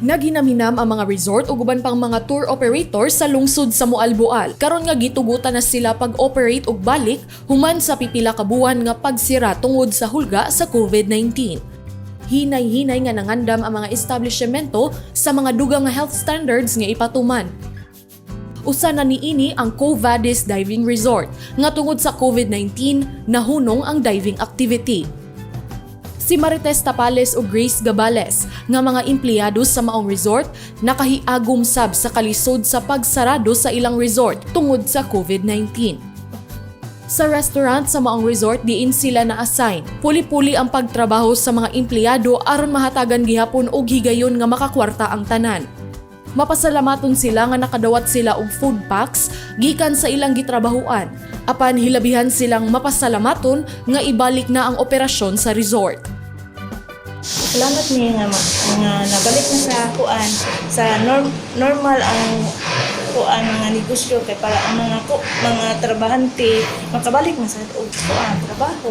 Naghinamhinam ang mga resort ug uban pang mga tour operator sa lungsod sa Moalboal karon nga gitugutan na sila pag-operate og balik human sa pipila ka buwan nga pagsira tungod sa hulga sa COVID-19. Hinay-hinay nga nangandam ang mga establishmento sa mga dugang nga health standards nga ipatuman. Usa na niini ang Covadis Diving Resort nga tungod sa COVID-19 nahunong ang diving activity. Si Marites Tapales ug Grace Gabales nga mga empleyado sa maong resort, nakahiagom sab sa kalisod sa pagsarado sa ilang resort tungod sa COVID-19. Sa restaurant sa maong resort diin sila na-assign, puli-puli ang pagtrabaho sa mga empleyado aron mahatagan gihapon og higayon nga makakwarta ang tanan. Mapasalamaton sila nga nakadawat sila og food packs gikan sa ilang gitrabahuan. Apan hilabihan silang mapasalamaton nga ibalik na ang operasyon sa resort. Salamat ni nga nabalik na sa kuan, sa normal ang kuan, mga negosyo, kay para ang mga trabahante makabalik na sa og kuan, trabaho.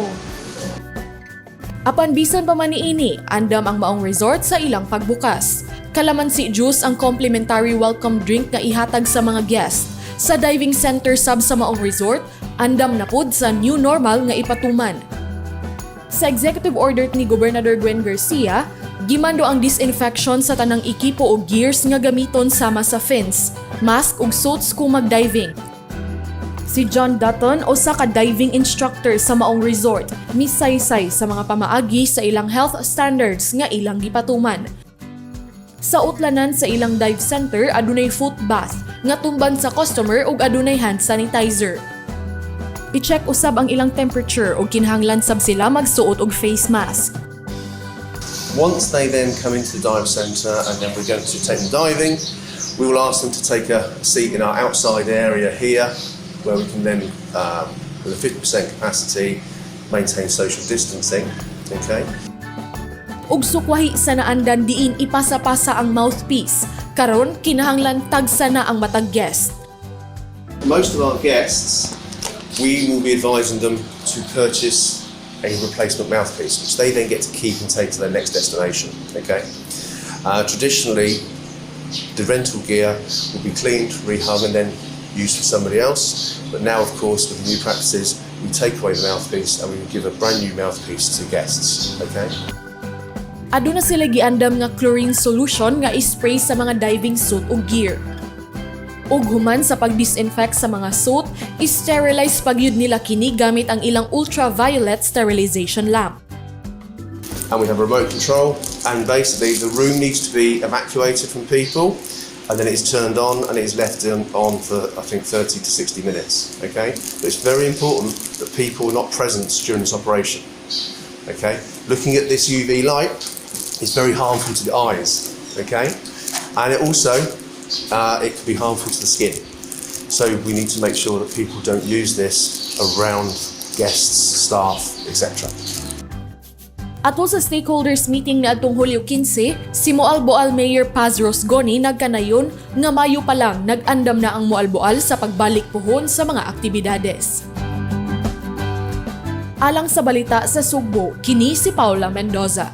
Apan bisan pa man niini, andam ang maong resort sa ilang pagbukas. Kalamansi juice ang complimentary welcome drink nga ihatag sa mga guest. Sa diving center sab sa maong resort, andam na pud sa new normal nga ipatuman. Sa executive order ni Gobernador Gwen Garcia, gimando ang disinfection sa tanang ekipo o gears nga gamiton sama sa fins, mask ug suits kung mag-diving. Si John Dutton, usa ka diving instructor sa maong resort, misaysay sa mga pamaagi sa ilang health standards nga ilang gipatuman. Sa utlanan sa ilang dive center, adunay foot bath nga tumban sa customer ug adunay hand sanitizer. I-check usab ang ilang temperature ug kinahanglan sab sila magsuot og face mask. Once they then come into the dive centre and then we're going to take them diving, we will ask them to take a seat in our outside area here, where we can then, with a 50% capacity, maintain social distancing. Okay. Ug sukwahi sa naandan diin ipasa-pasa ang mouthpiece. Karon kinahanglan tagsa na ang matag guest. Most of our guests, we will be advising them to purchase a replacement mouthpiece, which they then get to keep and take to their next destination. Okay. Traditionally, the rental gear will be cleaned, rehung, and then used for somebody else. But now, of course, with the new practices, we take away the mouthpiece and we give a brand new mouthpiece to guests. Okay. Aduna sila giandam nga chlorine solution nga i-spray sa mga diving suit ug gear. Ug human sa pag-disinfect sa mga suit, i-sterilize pagyud nila kini gamit ang ilang ultraviolet sterilization lamp. And we have remote control, and basically the room needs to be evacuated from people, and then it is turned on and it is left on for, I think, 30 to 60 minutes. Okay, but it's very important that people are not present during this operation. Okay, looking at this UV light is very harmful to the eyes. Okay, and it also it can be harmful to the skin, so we need to make sure that people don't use this around guests, staff, etc. Atol sa stakeholders meeting niadtong Hulyo 15, si Moalboal Mayor Paz Rosgoni nagkanayon nga Mayo pa lang nag-andam na ang Moalboal sa pagbalik puhon sa mga aktibidades. Alang sa Balita sa Sugbo, kini si Paula Mendoza.